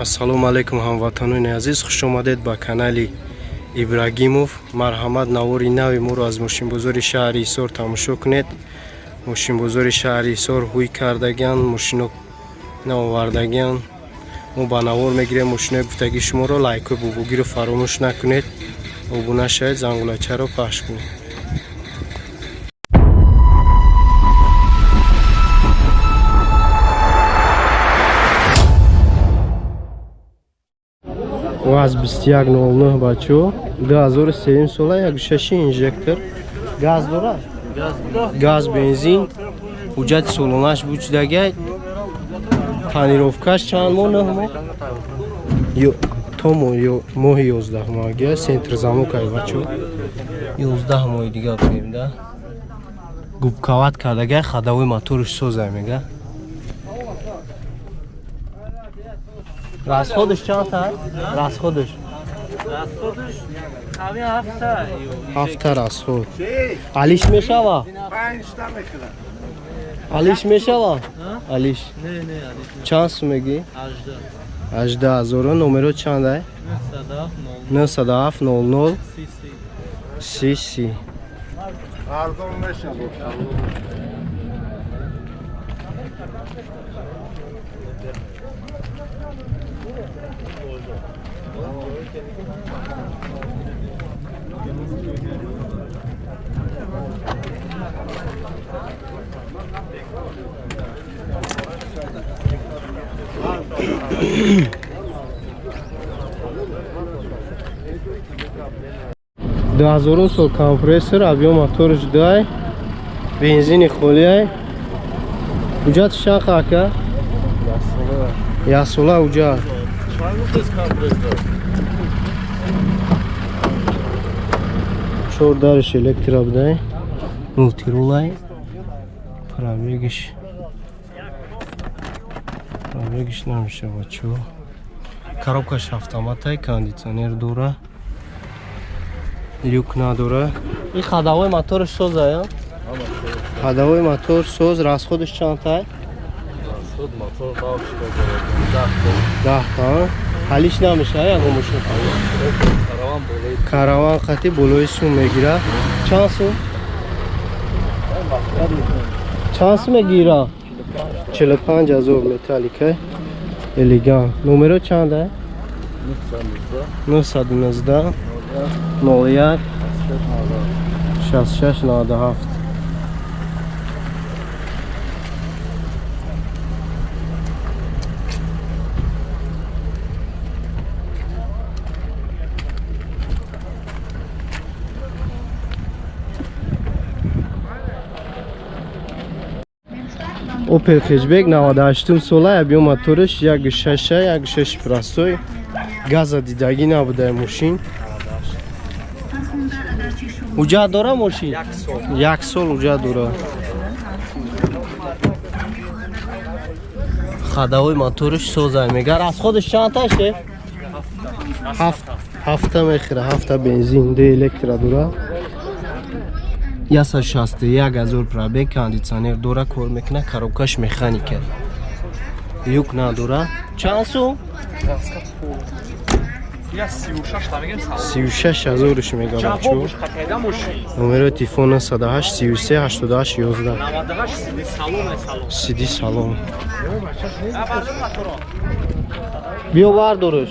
Ассалому алайкум, ҳамватанони азиз, хуш омадед ба канали Ибрагимов. Марҳамат, навори нави моро аз мошинбозори шаҳри Ҳисор тамошо кунед. Мошинбозори шаҳри Ҳисор ҳуй кардагиан, мошино наовардагиан. Мо ба навор мегирем мошинои гуфтагии шуморо. Лайкҳои бубугиро фаромӯш накунед, обуна шавед, зангулачаро пахш кунед. ВАЗ 2109, бачо, 2003 сола, 1.6 инжектор, газ дорад, газ, бензин. Ҳуҷҷати солонаш бучидагай. Тонировкаш чанд моҳ? 9 моҳ то моҳи 11 моҳ. Центр замок ай, бачо. 11 моҳи дига бигем да. Губкават кардагай, ходовой моторш созай мега. Расходаш чанд та? Расходаш? Расходаш ҳамин ҳафта. Ҳафта расход. Алиш мешава? Алиш мешава? Алиш? Не, не, алиш. Чанд сум мегӣ? 18. 18 ҳазоро. Номеро чанд ай? 97 97 00 30. 30 30. Арзон мешава. 2000 сол, компрессор, объем моторш дай, бензини холиай. Ҳуҷҷати чанд ака? Яксола ҳуҷҷат. Чор дарш электро будай, мультирулай. Пробегиш намешава, чо. Коробкаш автоматай, кондитсионер дора, люк надора. И ходовой моторш созая, ходовой мотор соз. Расходаш чандтай? Расход мотор нав шуда дорад. 10 та. Ҳалиш намешава ягон мошин? Караван болои. Караван қати болои сум мегира. Чанд сум? Чанд сум мегира? 45 ҳазор. Металлика, элегант. Номеро чанд ай? 919 01 66 97. Опел Хэтчбек 98 сола, объем моторш 1.6, 1.6 простой, газа дидагӣ набудай мошин. Ҳуҷҷат дора мошин? Як сол ҳуҷҷат дора. Ходовой моторш созай мега. Расходаш чанд таше? Ҳафта мехӯра, ҳафта. Бензин, ду электро дора, 161 ҳазор пробег, кондитсионер дора, кор мекуна, коробкаш механика, люк надора. Чанд сум? 36 ҳазорш мега, бачо. Номерои телефон 98 33 88 11. Сиди салон. Биё, бардорш.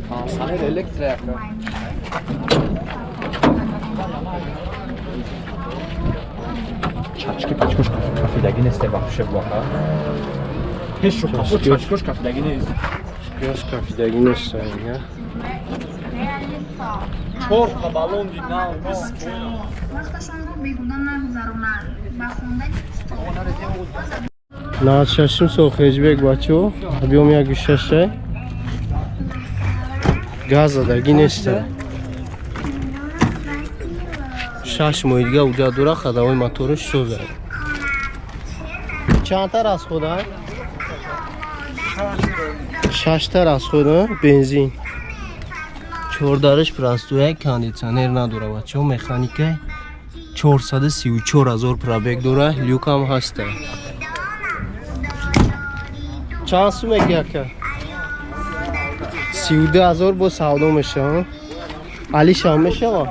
Кондиционер электро яка. Чачки пачкош кафидагӣ нест, вообще боха. Ҳеч капот, чачкош кафидагӣ нест. Пиёз кафидагӣ нест, я. Чор та баллон ди нав. Вақташонро беҳуда нагузаронанд, ба хондани китоб. 96 сол хэтчбек, бачо, объем 1.6, газ задагӣ нест. 6 моҳи дига уҷа дора, ходовой моторш соза. Чандта расход? Шашта расход. Бензин. Чордараш простой, кондитсионер надора, бачо, механика. 434 ҳазор пробег дора, люкам ҳаста. Чанд сум меги ака? 32 ҳазор бо савдо мешава. Алишам мешава?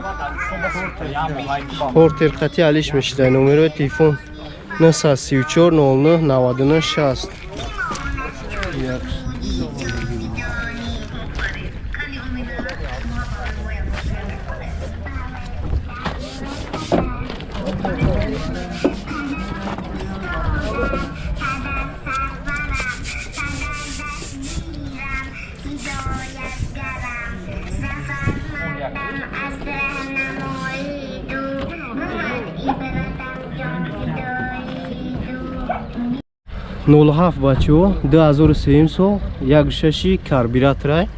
Портер қати алиш мешида. Номерои телефон 934 09 99 60. Нол ҳафт бачаҳо, 2003 сол, як шаши карбюраторай.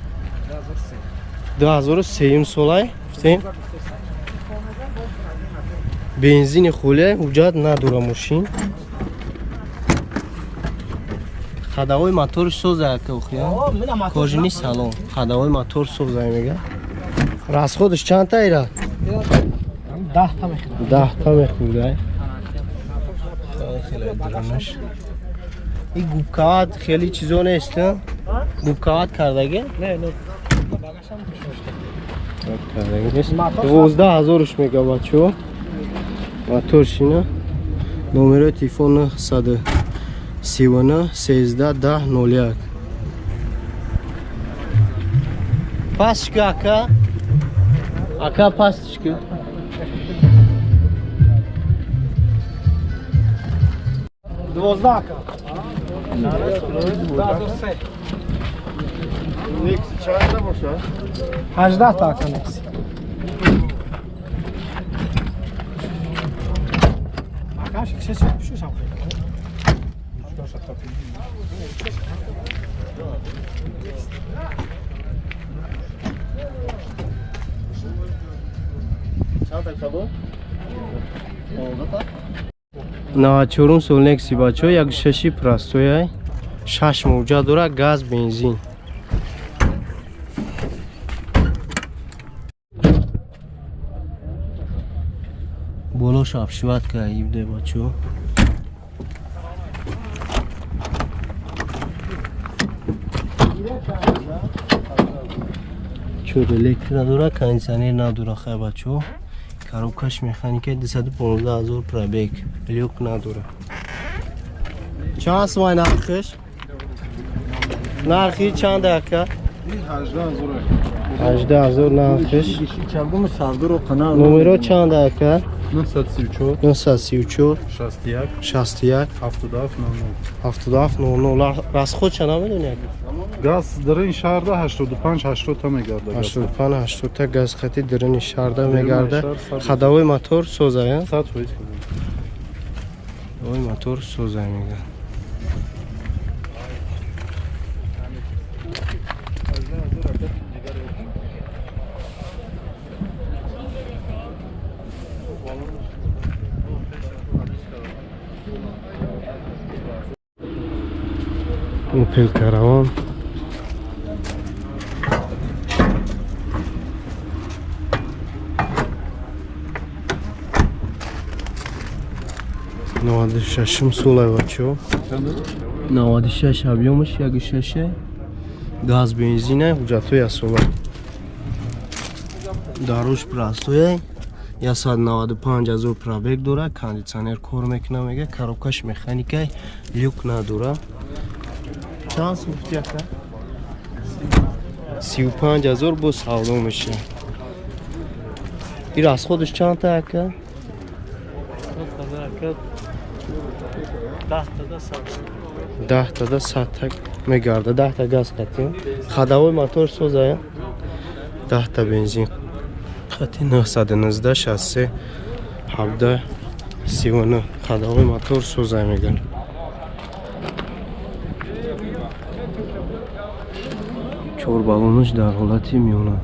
2003 солай, гуфтем. Бензини хуле, ҳуҷҷат надора мошин. Хадавои моторш соза ака охия. Кожини салон. Хадавои мотор соза мега. Расходш чанд та ира? 10 та мехӯрд. 10 та мехӯрд. Хеле дранаш. И губкават хеле чизо нест, губкават кардаги? Не, не. Кардаги нест. 12 ҳазорш мега бачаҳо. Моторшина. Номерои телефон 939 13 10 01. Пасчка ака. Ака пасчка. 12 ака. 2003. Некси чанда боша? 18 та ака некси. Ака шиш шиш. Чанда кабо? 15 та? 94 сол некси бачаҳо, як шаши простояй. 6 мавҷа дора, газ, бензин. Болош обшиват каибде бачаҳо. Чуд электр надора, кондиционер надора хай бачаҳо. Коробкаш механика 215 ҳазор пробег, люк надора. Чанд сумай нархиш? Нархи чанд ака? 18 ҳазор нархиш. Номеро чанд ака? 934 934 61 61 77 00 77 00. Расход чанд намедони ака? Газ дар ин шаҳрда 85 80 та мегарда. 85 80 та газ хати дарини шаҳрда мегарда. Хадавои мотор созая? 100%. Хадавои мотор созая мегарда. Opel Caravan. Наваду шашум солай бачаҳо. 96 объёмаш, 1.6 газ бензина, ҳуҷҷатҳои асола. Даруш простоя, 195 ҳазор пробег дора, кондиционер кор мекуна мега, коробкаш механика, люк надора. Чанд сум гуфти ака? 35 ҳазор бо савдо меша. Ин расходш чанд та ака? 10 тада 100 та мегарда, 10 та газ хати. Хадавои мотор созая. 10 та бензин хати 919 63 17 39. Хадавои мотор созая мегарда. Чор баллонаш дар ҳолати миёна.